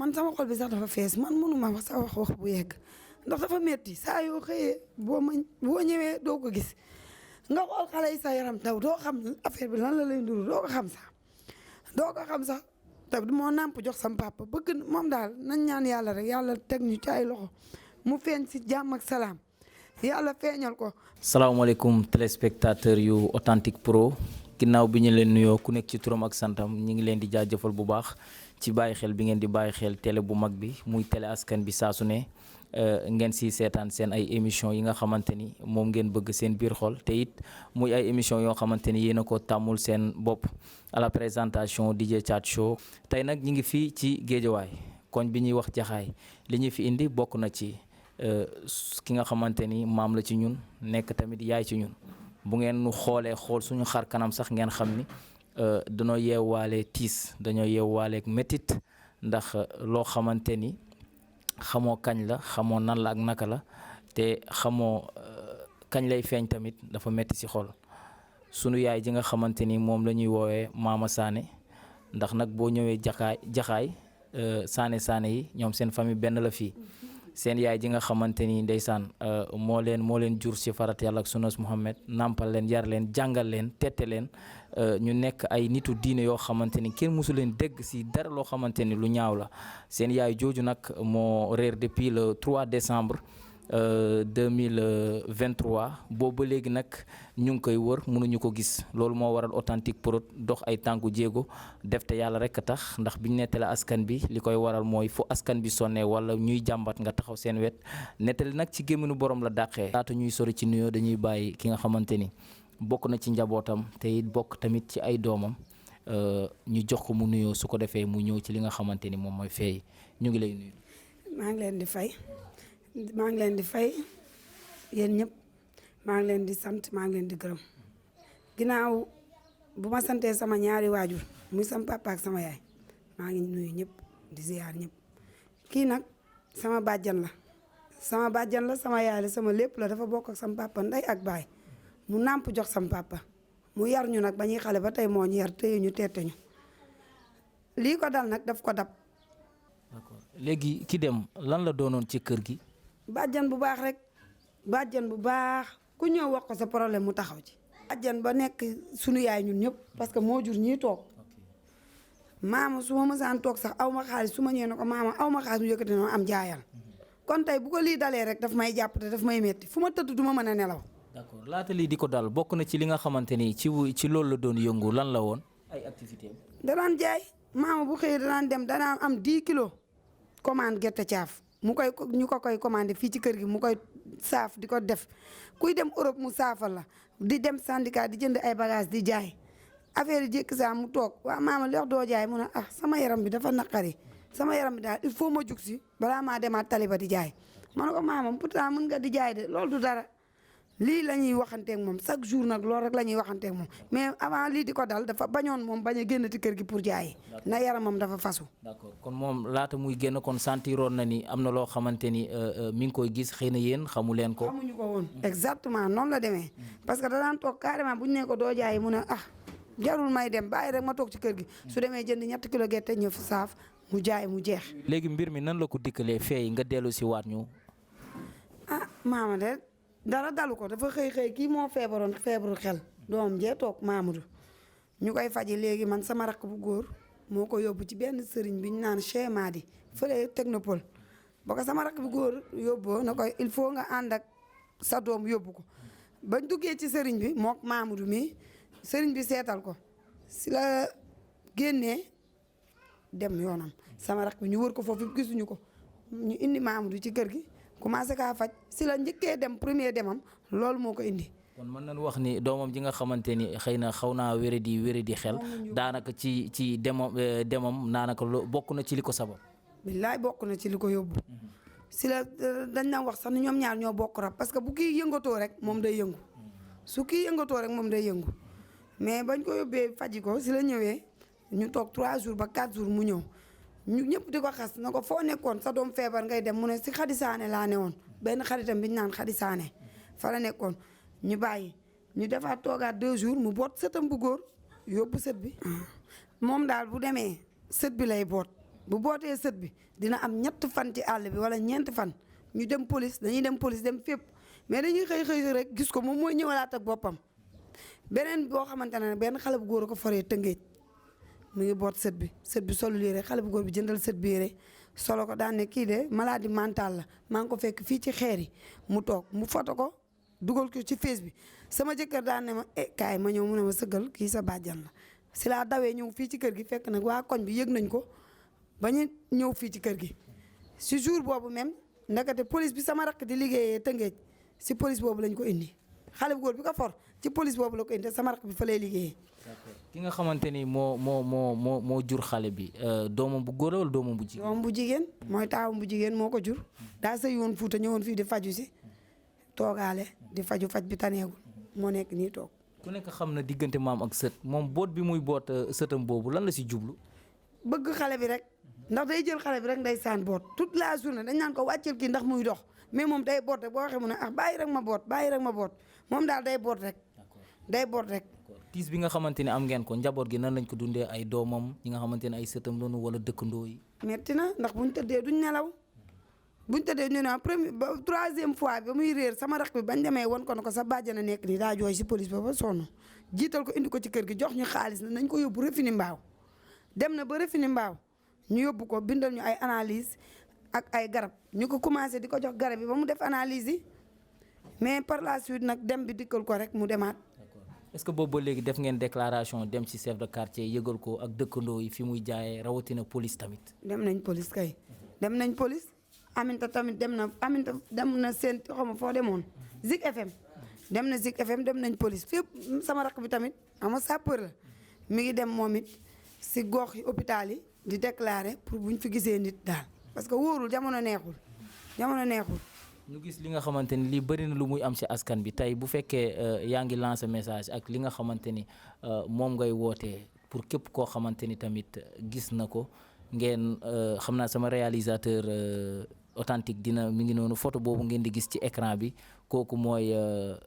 man sama xol bi sax dafa fees man mënuma wax sa wax bu yegg ndax dafa metti saa yoo xëyee boo ñëwee doo ko gis nga xool xale yi sa yaram daw doo xam affaire bi lan la lay nduru doo ko xam sax te moo nàmp jox sam papa bëgg moom daal nañ ñaan yàlla rek yàlla teg ñu ci ay loxo mu feeñ si jàmm ak salaam yàlla feeñal ko. salaamaaleykum téléspectateur yu Authentique Pro ginnaaw bi ñu leen nuyoo ku nekk ci turam ak santam ñu ngi leen di jaajëfal bu baax ci bàyyi xel bi ngeen di bàyyi xel télé bu mag bi muy télé askan bi saa su ne ngeen si seetaan seen ay émission yi nga xamante ni moom ngeen bëgg seen biir xol te it muy ay émission yoo xamante ni yéen a ko tàmmul seen bopp à la présentation DJ Chat Show. tey nag ñi ngi fii ci Géejawaay koñ bi ñuy wax Jaxaay li ñu fi indi bokk na ci ki nga xamante ni maam la ci ñun nekk tamit yaay ci ñun bu ngeen xoolee xool suñu xar kanam sax ngeen xam ni dañoo yeewaale tiis dañoo yeewaale métit ndax loo xamante ni xamoo kañ la xamoo nan la ak naka la te xamoo kañ lay feeñ tamit dafa metti ci xol sunu yaay ji nga xamante ni moom la ñuy woowee Mama Sané ndax nag boo ñëwee jaxaay Sané yi ñoom seen famille benn la fii seen yaay ji nga xamante ni ndeysaan moo leen jur ci farat yàlla ak sunnas Muhammad nàmpal leen yar leen jàngal leen tette leen ñu nekk ay nitu diine yoo xamante ni kenn mësu leen dégg ci dara loo xamante ni lu ñaaw la seen yaay jooju nag moo réer depuis le 3 décembre 2023 boobu ba léegi nag ñu ngi koy wër mënuñu ko gis loolu moo waral Authentique Pro dox ay tànku jéego def te yàlla rek a tax ndax biñ nettali askan bi li koy waral mooy fu askan bi sonnee wala ñuy jàmbat nga taxaw seen wet nettali nag ci gémminu borom la dàqee. laata ñuy sori ci nuyoo dañuy bàyyi ki nga xamante ni bokk na ci njabootam te it bokk tamit ci ay doomam ñu jox ko mu nuyoo su ko defee mu ñëw ci li nga xamante ni moom mooy feey ñu ngi lay nuyu. maa ngi leen di fay yéen ñëpp maa ngi leen di sant maa ngi leen di gërëm ginnaaw bu ma santee sama ñaari waajur muy sama papa ak sama yaay maa ngi nuyu ñëpp di ziyaar ñëpp kii nag sama bàjjan la sama yaay la sama lépp la dafa bokk ak sama papa ndey ak baay mu nàmp jox sama papa mu yar ñu nag ba ñuy xale ba tey moo ñu yar téye ñu teete ñu lii ko dal nag daf ko dab. d'accord léegi ki dem lan la doonoon ci kër gi. bàjjan bu baax rek bàjjan bu baax ku ñëw wax ko sa problème mu taxaw ci. bàjjan ba nekk sunu yaay ñun ñëpp parce que moo jur ñii toog maama su ma mësaan toog sax aw ma xaalis su ma ñëwee ne ko maama aw ma xaalis mu yëkkati noonu am jaayal kon tey bu ko lii dalee rek daf may jàpp te daf may metti fu ma tëdd du ma mën a nelaw. d'accord laata lii di ko dal bokk na ci li nga xamante ni ci loolu la doon yëngu lan la woon ay activité am. danaan jaay maama bu xëyee danaan dem danaan am 10 kilos commande gerte caaf. ñu ko koy commandé fii ci kër gi mu koy saaf di ko def kuy dem Europe mu saafal la di dem syndicat di jënd ay bagages di jaay affaire yi jékki saa mu toog waaw maama li wax doo jaay mu ne sama yaram bi dafa naqari sama yaram bi daal il faut ma jug si balaa maa demaat taliba di jaay ma ne ko maama pourtant mën nga di jaay de loolu du dara lii la ñuy waxanteeg moom chaque jour nag loolu rek la ñuy waxanteeg moom mais avant lii di ko dal dafa bañoon moom bañ a génn ci kër gi pour jaayi na yaramam dafa fasu. d'accord kon moom laata muy génn kon sentiroon na ni am na loo xamante ni mi ngi koy gis xëy na yéen xamu leen ko. xamuñu ko woon exactement noonu la demee parce que danaan toog carrément bu ñu nee ko doo jaayi mu ne jarul may dem bàyyi rek ma toog ci kër gi su demee jënd 3 kilo gerte ñëw saaf mu jaay mu jeex. léegi mbir mi nan la ko dikkalee feey nga dellu si waat ñu. maama de. dara dalu ko dafa xëy kii moo feebaru xel doom jee toog Mamadou ñu koy faji léegi man sama rakk bu góor moo ko yóbbu ci benn sëriñ bi ñu naan Cheikh Madi fële Technopole ba ko sama rakk bu góor yóbboo na koy il faut nga ànd ak sa doom yóbbu ko bañ duggee ci sëriñ bi mook Mamadou mi sëriñ bi seetal ko si la génnee dem yoonam sama rakk bi ñu wër ko foofu gisuñu ko ñu indi Mamadou ci kër gi commencé kaa faj si la njëkkee dem premier demam loolu moo ko indi. kon mën nañu wax ni doomam ji nga xamante ni xëy na xaw naa wéradi xel daanaka ci demam naanaka bokk na ci li ko sabab. billaay bokk na ci li ko yóbbu. si la dañ na wax sax ni ñoom ñaar ñoo bokk rab parce que bu kii yëngatoo rek moom day yëngu su kii yëngatoo rek moom day yëngu mais bañ ko yóbbee faji ko si la ñëwee ñu toog 3 jours ba 4 jours mu ñëw. ñu ñëpp di ko xas na ko foo nekkoon sa doom feebar ngay dem mu ne si Xadi Saane laa ne woon benn xaritam bi ñu naan Xadi Saane fa la nekkoon ñu bàyyi ñu defaat toogaat 2 jours mu boot sëtam bu góor yóbbu sët bi. moom daal bu demee sët bi lay boot bu bootee sët bi dina am 3 fan ci àll bi wala 4 fan ñu dem police dañuy dem police dem fépp mais dañuy xëy rek gis ko moom mooy ñëwalaat ak boppam. beneen boo xamante ne benn xale bu góor ko foree Tëngéej mu ngi boot sët bi solu yére xale bu góor bi jëndal sët bi yére solo ko daan ne kii de maladie mentale la maa ngi ko fekk fii ci xeer yi mu toog mu foto ko dugal ko ci face bi sama jëkkër daan ne ma kaay ma ñëw mu ne ma sëggal kii sa bàjjan la si laa dawee ñëw fii ci kër gi fekk nag waa koñ bi yëg nañ ko ba ñu ñëw fii ci kër gi si jour boobu même ndakate police bi sama rakk di liggéeyee Tëngéej si police boobu lañ ko indi xale bu góor bi ko for ci police boobu la ko indi sama rakk bi fa lay liggéeyee. ki nga xamante ni moo jur xale bi doomam bu góor wala doomam bu jigéen. doomam bu jigéen mooy taawam bu jigéen moo ko jur daa sëy woon Fuuta ñëwoon fii di faju si toogaale di faju faj bi taneegul moo nekk nii toog. ku nekk xam na diggante maam ak sët moom boot bi muy boot sëtam boobu lan la si jublu. bëgg xale bi rek ndax day jël xale bi rek nday saan boot toute la journée dañ naan ko wàcceel kii ndax muy dox mais moom day boot rek boo waxee mu ne bàyyi rek ma boot moom daal day boot rek. day boot rek. tiis bi nga xamante ne am ngeen ko njaboot gi nan lañ ko dundee ay doomam ñi nga xamante ne ay sëtam loonu wala dëkkandoo yi. metti na ndax buñ tëddee duñ nelaw buñ tëddee ñu ne premier ba 3e fois bi ba muy réer sama rakk bi bañ demee won ko ne ko sa bàjjana nekk nii daa jooy si police ba sonn jiital ko indi ko ci kër gi jox ñu xaalis na nañ ko yóbbu Refini Mbaaw dem na ba Refini Mbaaw ñu yóbbu ko bindal ñu ay analyse ak ay garab ñu ko commencé di ko jox garab yi ba mu def analyse yi mais par la suite nag dem bi dikkal ko rek mu demaat. est-ce que boobu ba léegi def ngeen déclaration dem ci chef de quartier yëgal ko ak dëkkandoo yi fi muy jaayee rawatina police tamit. dem nañ police kay dem nañ police Aminta tamit dem na seen xaw ma foo demoon Zik FM dem na Zik FM dem nañ police fépp sama rakk bi tamit ama sapeur la mi ngi dem moom it si gox yi hôpital yi di déclarer pour buñ fi gisee nit daal parce que wóorul jamono neexul. ñu gis li nga xamante ni lii bëri na lu muy am ci askan bi tey bu fekkee yaa ngi lancer message ak li nga xamante ni moom ngay wootee pour képp koo xamante ni tamit gis na ko ngeen xam naa sama réalisateur authentique dina mi ngi noonu photo boobu ngeen di gis ci écran bi kooku mooy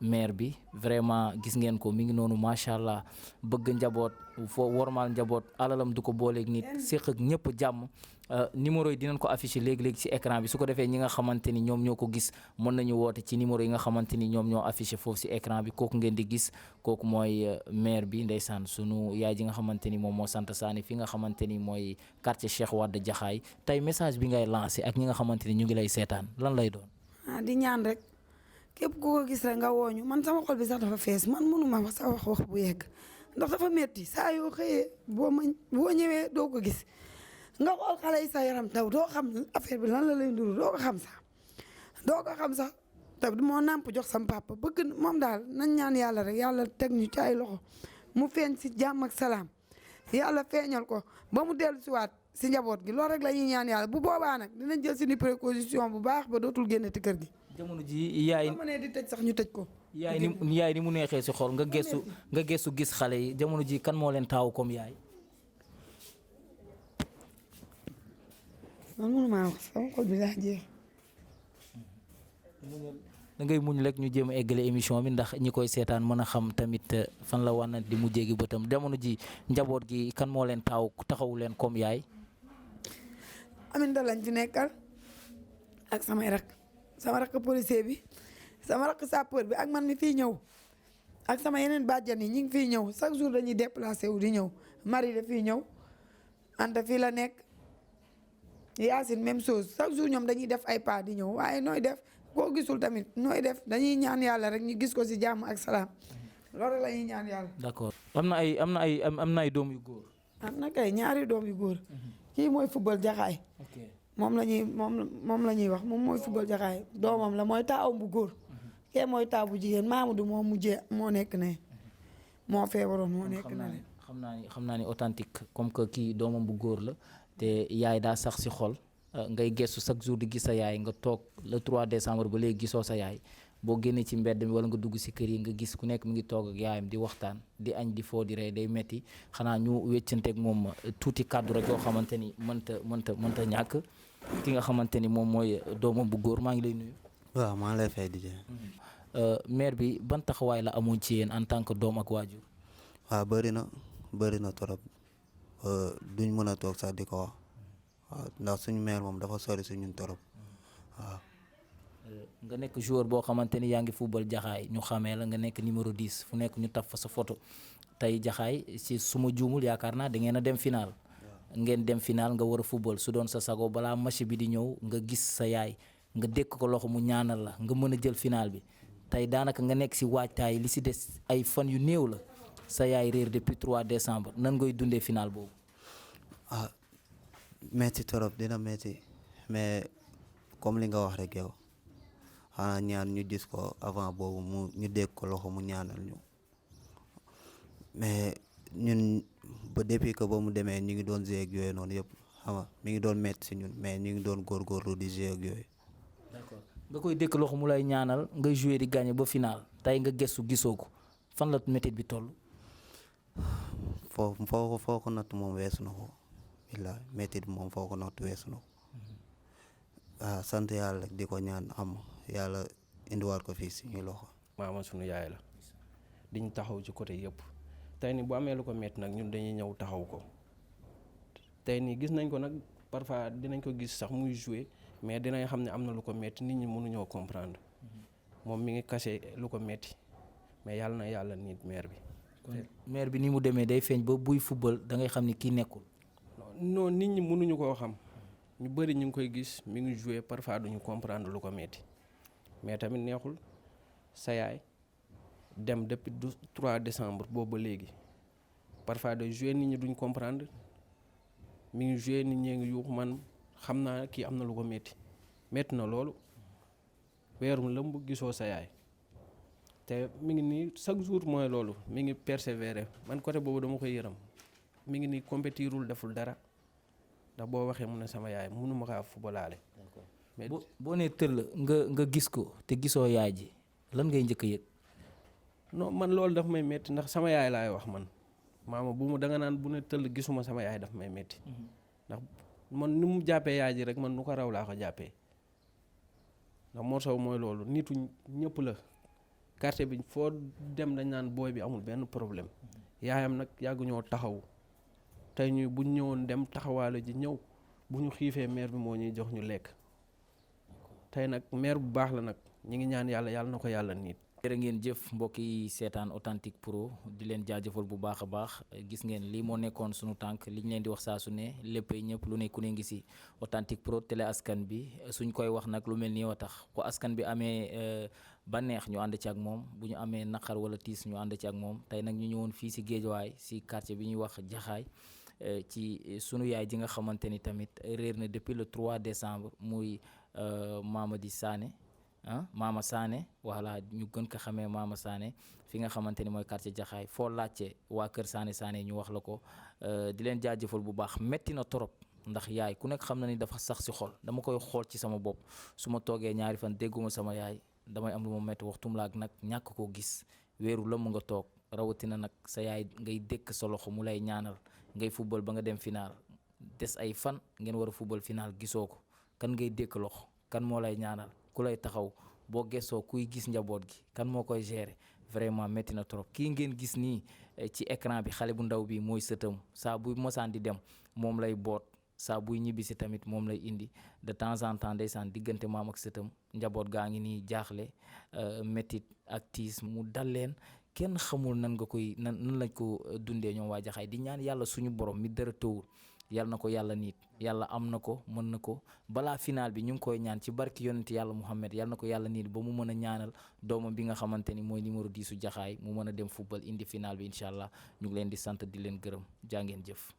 maire bi vraiment gis ngeen ko mi ngi noonu macha allah bëgg njaboot foo wormaal njaboot alalam du ko booleeg nit séq ak ñëpp jàmm. numéro yi dinañ ko affiché léegi-léegi ci écran bi su ko defee ñi nga xamante ni ñoom ñoo ko gis mën nañu woote ci numéro yi nga xamante ni ñoom ñoo affiché foofu ci écran bi kooku ngeen di gis kooku mooy maire bi ndeysaan sunu yaay ji nga xamante ni moom moo sant Saani fi nga xamante ni mooy quartier Cheikh Wade Jaxaay tey message bi ngay lancé ak ñi nga xamante ni ñu ngi lay seetaan lan lay doon. di ñaan rek képp ku ko gis rek nga wooñu man sama xol bi sax dafa fees man mënuma wax sax wax bu yegg ndax dafa metti saa yoo xëyee boo ñëwee doo ko gis. nga xool xale yi sa yaram taw doo xam affaire bi lan la lay nduru doo ko xam sax te moo nàmp jox sam papa bëgg moom daal nañ ñaan yàlla rek yàlla teg ñu ci ay loxo mu feeñ si jàmm ak salaam yàlla feeñal ko ba mu dellu si waat si njaboot gi loolu rek la ñuy ñaan yàlla bu boobaa nag dinañ jël suñu précaution bu baax ba dootul génnati kër gi. jamono ji yaay ma ne di tëj sax ñu tëj ko. yaay ni mu neexee si xol nga gëstu gis xale yi jamono ji kan moo leen taaw comme yaay. man mënumaa wax sama xol bi daa jeex. da ngay muñ rek ñu jéem a eggale émission bi ndax ñi koy seetaan mën a xam tamit fan la war na di mujjee gi bëtam jamono ji njaboot gi kan moo leen taxawu leen comme yaay. Aminta lañ ci nekkal ak sama rakk policier bi sama rakk sapeur bi ak man mi fii ñëw ak sama yeneen bàjjan yi ñu ngi fii ñëw chaque jour dañuy déplacé wu di ñëw Marie da fii ñëw Anta fii la nekk. Yacine même chose chaque jour ñoom dañuy def ay pas di ñëw waaye nooy def koo gisul tamit nooy def dañuy ñaan yàlla rek ñu gis ko ci jàmm ak salaam loolu la ñuy ñaan yàlla. d'accord am na ay doom yu góor. am na kay ñaari doom yu góor. kii mooy football jaxaay. moom la ñuy wax moom mooy football jaxaay doomam la mooy taawam bu góor. kee mooy taaw bu jigéen Mamadou moo nekk ne moo feebaroon moo nekk na le. xam naa ni authentique comme que kii doomam bu góor la. te yaay daa sax ci xol ngay gestu chaque jour di gis sa yaay nga toog le 3 décembre ba léegi gisoo sa yaay boo génnee ci mbedd mi wala nga dugg ci kër yi nga gis ku nekk mu ngi toog ak yaayam di waxtaan di añ di foo di rey day metti xanaa ñu weccanteeg moom tuuti kàddu rek yoo xamante ni mënta ñàkk ki nga xamante ni moom mooy doomam bu góor maa ngi lay nuyu. waaw maa ngi lay fay di maire bi ban taxawaay la amoon ci yéen en tant que doom ak waajur. waaw bëri na trop duñ mën a toog sax di ko wax waaw ndax suñu maire moom dafa sori si ñun torop waaw. nga nekk joueur boo xamante ni yaa ngi football Jaxaay ñu xamee la nga nekk numéro 10 fu nekk ñu taf fa sa photo tey Jaxaay si suma juumul yaakaar naa da ngeen a dem final. ngeen dem final nga war a football su doon sa sago balaa match bi di ñëw nga gis sa yaay nga dékk ko loxo mu ñaanal la nga mën a jël final bi tey daanaka nga nekk si waajtaay li si des ay fan yu néew la sa yaay réer depuis 3 décembre nan ngay dundee final boobu. ah metti torop dina metti mais comme li nga wax rek yow xanaa ñaan ñu gis ko avant boobu ñu dégg ko loxo mu ñaanal ñu mais ñun ba depuis que ba mu demee ñu ngi doon jouer ak yooyu noonu yëpp xam nga mi ngi doon metti si ñun mais ñu ngi doon góorgóorlu di jouer ak yooyu. d'accord nga koy dékk loxo mu lay ñaanal nga jouer di gagner ba final tey nga gëstu gisoo ko fan la métit bi toll. foo ko natt moom weesu na ko billaay métit bi moom foo ko natt weesu na ko waaw sant yàlla di ko ñaan am yàlla indiwaat ko fii suñuy loxo. maama sunu yaay la diñ taxaw ci côté yëpp tey ni bu amee lu ko métti nag ñun dañuy ñëw taxaw ko tey nii gis nañ ko nag parfois dinañ ko gis sax muy jouer mais dinañ xam ne am na lu ko métti nit ñi mënuñoo comprendre moom mi ngi caché lu ko métti mais yàlla na yàlla nit maire bi. maire bi ni mu demee day feeñ ba buy football da ngay xam ni kii nekkul. non nit ñi mënuñu koo xam ñu bëri ñu ngi koy gis mi ngi jouer parfois duñu comprendre lu ko métti mais tamit neexul sa yaay dem depuis 3 décembre boobu ba léegi parfois de jouer nit ñi duñ comprendre mi ngi jouer nit ñee ngi yuux man xam naa kii am na lu ko métti na loolu weerum lëmb gisoo sa yaay te mi ngi nii chaque jour mooy loolu mi ngi persévérer man côté boobu dama koy yërëm mi ngi nii compétirul deful dara ndax boo waxee mu ne sama yaay mënuma kaa fubalaale. mais boo nee tëll nga gis ko te gisoo yaay ji lan ngay njëkk a yëg. non man loolu daf may métti ndax sama yaay laay wax man maama bu mu danga naan bu ne tëll gisuma sama yaay daf may métti ndax man ni mu jàppee yaay ji rek man nu ko raw laa ko jàppee ndax Mor Sow mooy loolu nitu ñëpp la quartier bi foo dem dañ naan booy bi amul benn problème yaayam nag yàgg ñoo taxaw tey ñuy buñ ñëwoon dem taxawaale ji ñëw bu ñu xiifee maire bi moo ñuy jox ñu lekk tey nag maire bu baax la nag ñi ngi ñaan yàlla na ko yàlla niit. jërë ngeen jëf mbokk yi seetaan Authentique Pro di leen jaajëfal bu baax a baax gis ngeen lii moo nekkoon sunu tànk li ñu leen di wax saa su ne léppay ñëpp lu ne ku ne ngi si Authentique Pro télé askan bi suñ koy wax nag lu mel nii wa tax bu askan bi amee bànneex ñu ànd ci ak moom bu ñu amee naqar wala tiis ñu ànd ci ak moom tey nag ñu ñëwoon fii si Géejawaay si quartier bi ñuy wax Jaxaay ci sunu yaay ji nga xamante ni tamit réer na depuis le 3 décembre muy Mamady Sané Mama Sané voilà ñu gën ko xamee Mama Sané fi nga xamante ni mooy quartier Jaxaay foo laajte waa kër Sané ñu wax la ko di leen jaajëfal bu baax metti na torop ndax yaay ku nekk xam na ni dafa sax si xol dama koy xool ci sama bopp su ma toogee ñaari fan dégguma sama yaay damay am lu ma metti waxtum laak nag ñàkk koo gis weeru lëmm nga toog rawatina nag sa yaay ngay dékk sa loxo mu lay ñaanal ngay football ba nga dem final des ay fan ngeen war a football final gisoo ko kan ngay dékk loxo kan moo lay ñaanal ku lay taxaw boo gëstoo kuy gis njaboot gi kan moo koy gérer vraiment métti na trop kii ngeen gis nii ci écran bi xale bu ndaw bi mooy sëtam saa buy mosaan di dem moom lay boot saa buy ñibbisi tamit moom lay indi de temps en temps ndeysaan diggante maam ak sëtam njaboot gaa ngi nii jaaxle méttit ak tiis mu dal leen kenn xamul nan lañ ko dundee ñoom waa Jaxaay di ñaan yàlla suñu borom mi dara tëwul yàlla na ko yàlla niit yàlla am na ko mën na ko balaa final bi ñu ngi koy ñaan ci barki yonent yàlla Muhammad yàlla na ko yàlla niit ba mu mën a ñaanal doomam bi nga xamante ni mooy numéro 10 su Jaxaay mu mën a dem football indi final bi incha allah ñu ngi leen di sant di leen gërëm jaa ngeen jëf.